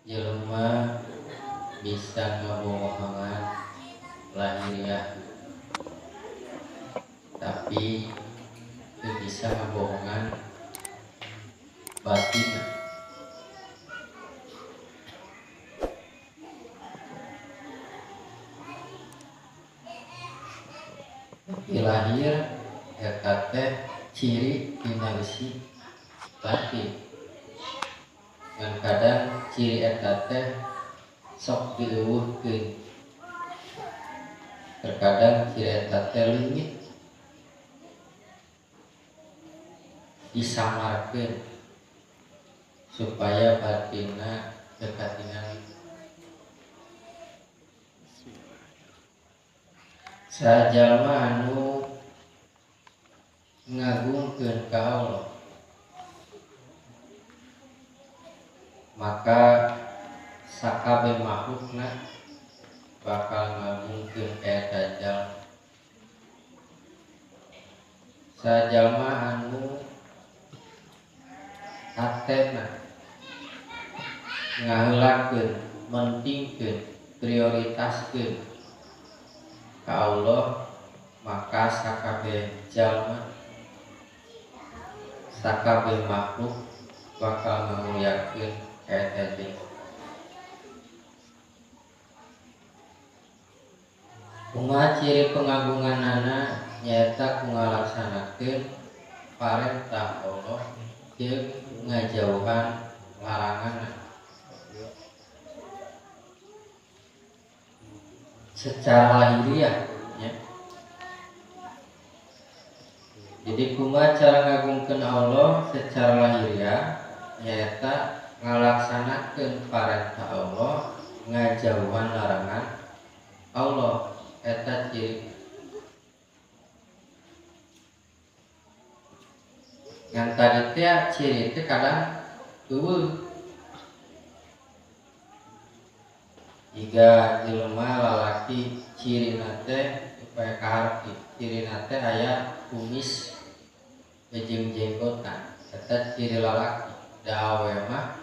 Jelema bisa ngabohongan lahiriah, tapi teu bisa ngabohongan batin. Lahir eta teh ciri dina besi batin. Ngan kadang ciri eta teh sok dieuweuhkeun. Terkadang ciri eta teh leungit, disamarkeun supaya batinna teu katingali. Sajalma anu ngagungkeun ka Allah, maka sakabeh makhlukna bakal ngagungkeun ka eta jalma. Sajalma anu hatena ngaheulakeun, mentingkeun, prioritaskeun ka Allah, maka sakabeh jalma, sakabeh makhluk bakal ngamuliakeun ka eta jalma. Kumaha ciri pengagunganana? Nyaeta ku ngalaksanakeun parentah Allah jeung ngajauhan laranganna. Secara lahiriah ya. Jadi kumaha cara ngagungkeun Allah secara lahiriah? Nyaeta ngalaksanakeun parentah Allah, ngajauhan larangan Allah. Eta ciri. Yang tadi teh ciri teh kadang eueuh. Jika jelema lalaki cirina teh supaya kaharti, cirina teh aya kumis jeung jenggotan, eta ciri lalaki. Da awewe mah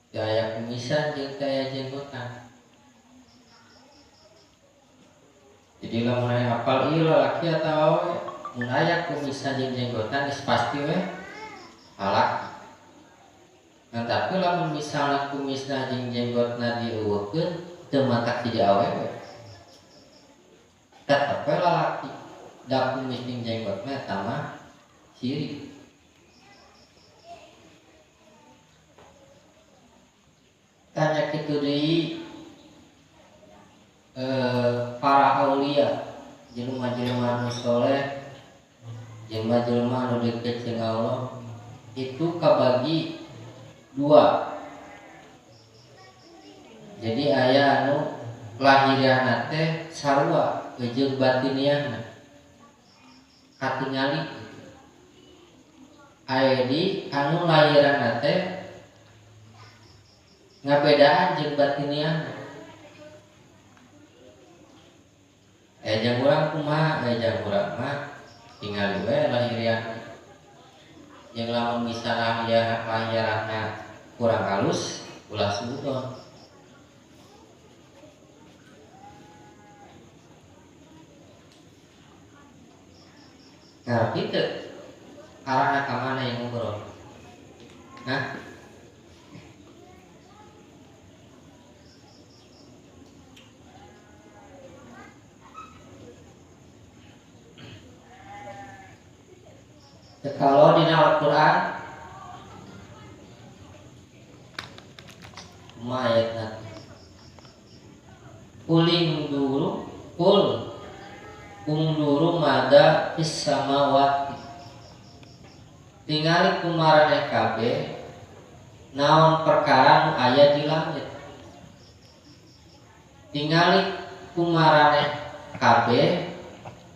teu aya kumisan jeung teu aya jenggotan. Jadi lamun aya apal ieu lalaki atawa awewe, mun aya kumisan jeung jenggotan geus pasti we lalaki. Nah, tapi lamun misalna kumisna jeung jenggotna dieuweuhkeun teu matak jadi awewe, tetep we lalaki. Da kumis jeung jenggotna eta mah ciri. Tanya kitu deui, para aulia, jelema-jelema anu soleh, jelema-jelema anu deket jeung Allah, itu kabagi dua. Jadi aya anu lahiriahna teh sarua jeung batiniahna katingali. Aya di anu lahirana teh ngabedaan jeung batiniahna. Jang urang kumaha? Jang urang mah tingali we lahiriahna. Jeung lamun misalna lahirana kurang halus, ulah suudon. Nah, gitu. Arahna ka mana yang ngobrol? Hah? Kalau di Al-Quran ayatna kuling dulu kul ungduru mada fis samawati, tingali kumaraneh kabeh naon perkara nu aya di langit, tingali kumaraneh kabeh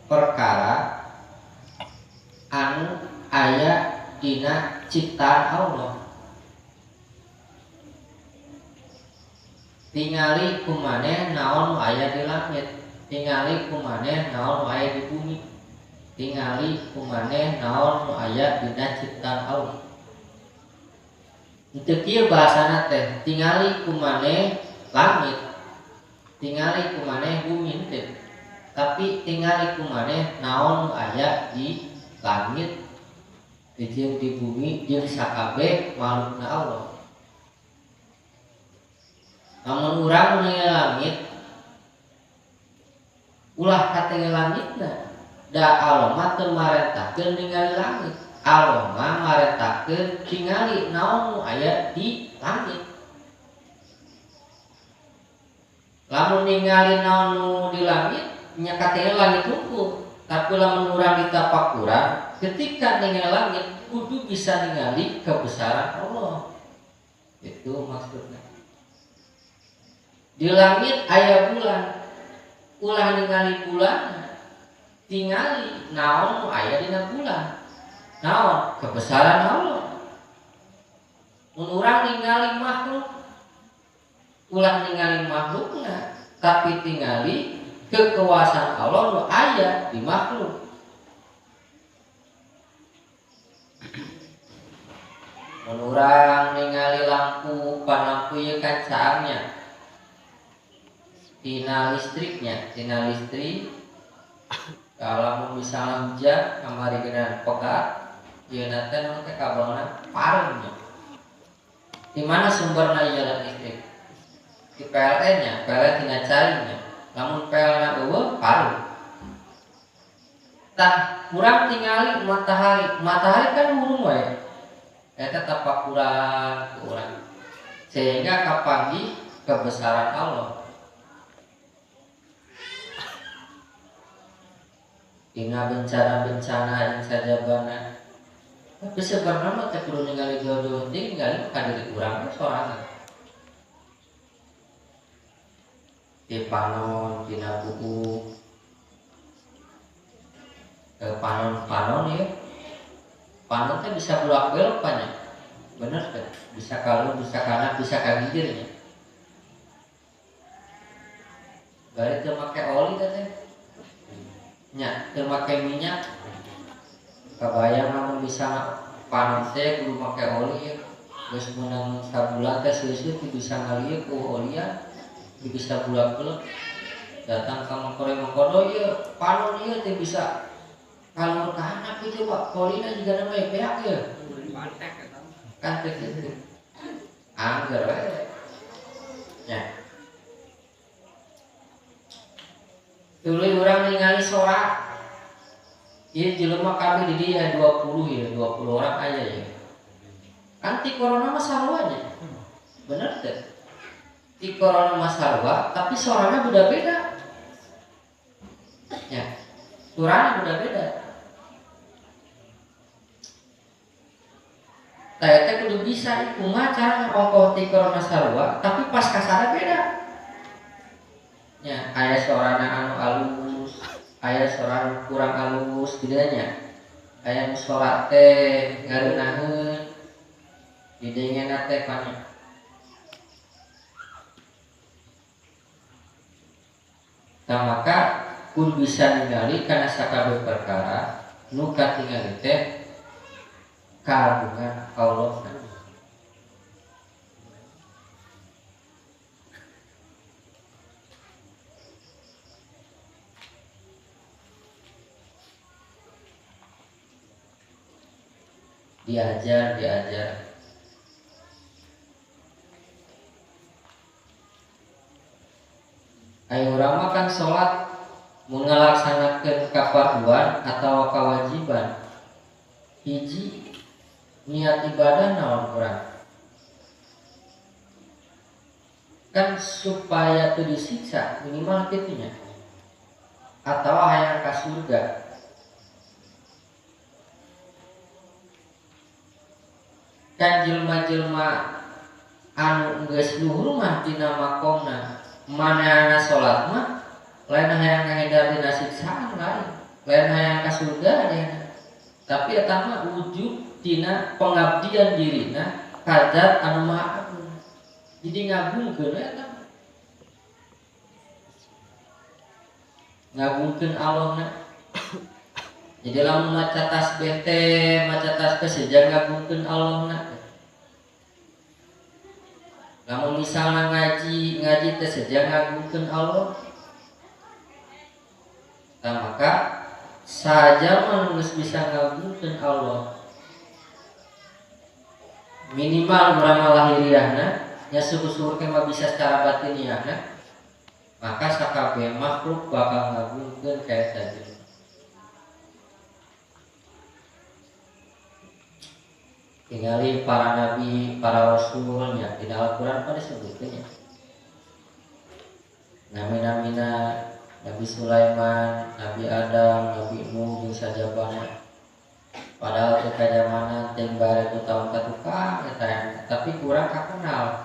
perkara anu aya dina ciptaan Allah, tingali kumaneh naon nu aya di langit, tingali kumaneh naon nu aya di bumi, tingali kumaneh naon nu aya dina ciptaan Allah. Henteu kieu bahasana teh, tingali ku maneh langit, tingali ku maneh bumi henteu. Tapi tingali ku maneh naon nu aya di langit jeung di bumi jeung sakabeh makhlukna Allah. Lamun urang ningali langit ulah katingali langitna, da Allah mah teu marentahkeun ningali langit. Allah mah marentahkeun tingali naon nu aya di langit. Lamun ningali naon nu di langit nya katingali langit hungkul. Tapi lamun urang ditapakuran ketika ningali langit kudu bisa ningali kebesaran Allah. Itu maksudnya. Di langit aya bulan, ulah ningali bulan, tingali naon nu aya dina bulan. Naon kebesaran Allah. Mun urang ningali makhluk, ulah ningali makhlukna, tapi tingali kekuasaan Allah nu aya di makhluk. Mun urang ningali lampu, pan lampu ieu kan caangnya tina listriknya, tina listrik. Kalau misalnya hujan kamari geuna pegat, ieu teh naon teh kabelna pareum nya. Di mana sumberna ieu listrik? Di PLN nya, PLN tina cai nya. Lamun PLN eueuh pareum. Tah urang tingali matahari, matahari kan hurung wae. Eta tapakuran ku urang. Sehingga kapanggih kebesaran Allah. Dina bencana-bencana yang sajabana. Tapi sebenarnya mah teh kudu ningali jauh-jauh teuing, ningali ka diri urang we sorangan. Di panon, dina buku. Panon-panon ya. Panon teh bisa bolak-belok nya. Bener teh? Bisa kalung, bisa kanan, bisa ka gigir nya. Bari teu make oli teh teh. Nya, teu make minyak. Kabayang lamun bisa panon teh kudu make oli ya. Geus meunang sabulan teh seuseuh teu bisa ngalieu ku olian, teu bisa bulak-belok. Datang ka mangkore mangkodo ieu, panon ieu teu bisa kalur ka handap ieu Pak. Olina juga na mah beak ieu. Pantek eta. Kan teh kitu. Angger we. Nya. Tuluy urang ningali sora. Ieu jelema kabeh di dieu 20 ya, 20 orang aya ya. Anti corona mah sarua nya. Bener teh? Ti corona mah sarua, tapi sorana beda-beda. Ya. Sorana beda-beda. Tah eta kudu bisa kumaha cara ongkoh ti corona sarua, tapi pas kasana beda. Nya, aya sorana anu alus, aya sorana kurang alus gitu nya. Aya nu sora teh ngareunaheun, didengena teh banyak. Tah maka kudu bisa ningali kana sakabeh perkara nu katingali teh kagungan Allah. Diajar, diajar. Ayo urang mah kan sholat mun ngalaksanakeun kafarduan atau kewajiban. Hiji niat ibadah naon urang? Kan supaya teu disiksa minimal kitu nya. Atau hayang ka surga. Kan jelma-jelma anu geus luhur mah dina makomna, manehna salat mah lain hayang ngahindar dina siksaan lain, lain hayang ka surga dehna. Tapi eta mah wujud tina pengabdian dirina ka zat anu maha agung. Jadi ngagungkeun eta. Ngagungkeun Allahna. Jadi lamun maca tasbih teh, maca tasbih seja ngagungkeun Allahna. Lamun misalna ngaji ngaji teh seja ngagungkeun Allah. Nah, maka saja mah geus bisa ngagungkeun Allah. Minimal urang mah lahiriahna nya syukur-syukur ke mah bisa secara batiniahna, maka sakabeh makhluk bakal ngagungkeun ka eta jelema. Tingali para nabi, para rasulnya di dalam Al-Quran apa disebutnya? Nami-namina Nabi Sulaiman, Nabi Adam, Nabi Nuh jeung sajabana. Padahal teu kajamanan teh baretu tahun katukang eta, tapi kurang kakenal.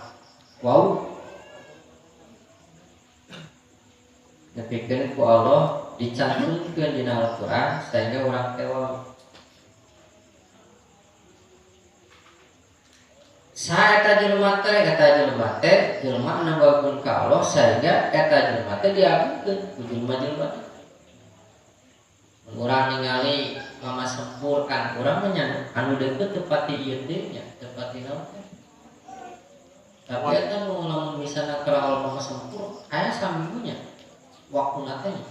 Wow. Nepikeun ku Allah dicantumkeun dina Al-Quran sehingga urang teh wow. Sa eta jelema teh jelema anu ngagungkeun ka Allah sehingga eta jelema teh diagungkeun ku jelema-jelema teh. Mun urang ningali Mama Sempur kan urang mah nya anu deukeut teu pati ieu teh nya, teu pati naon teh. Tapi eta mun lamun misalna keur Mama Sempur aya saminggu nya waktuna teh nya.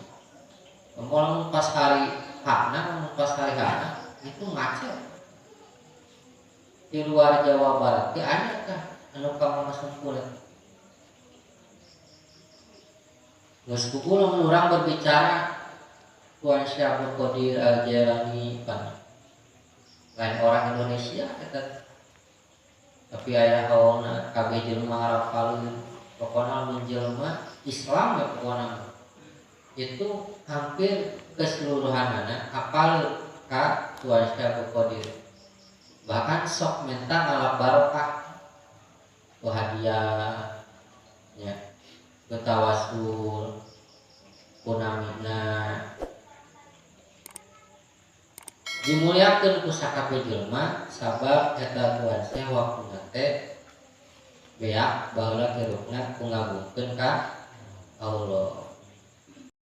Lamun pas hari hakna, lamun pas hari hakna itu macet. Di luar Jawa Barat teh aya tah anu ka Mama Sempur eta. Geus kuku lamun urang berbicara Tuan Syekh Abdul Qadir Al-Jailani pan lain orang Indonesia eta, tapi aya hawana kabeh jelema ngarapalkeun pokona mun jelema Islam ya pokona itu hampir keseluruhanana apal ka Tuan Syekh Abdul Qadir, bahkan sok minta ngalap barokah ku hadiah nya ku tawasul ku namina dimuliakeun ku sakabeh jelema sabab eta Tuan Syekh waktuna teh beak baheula hirupna ku ngagungkeun ka Allah.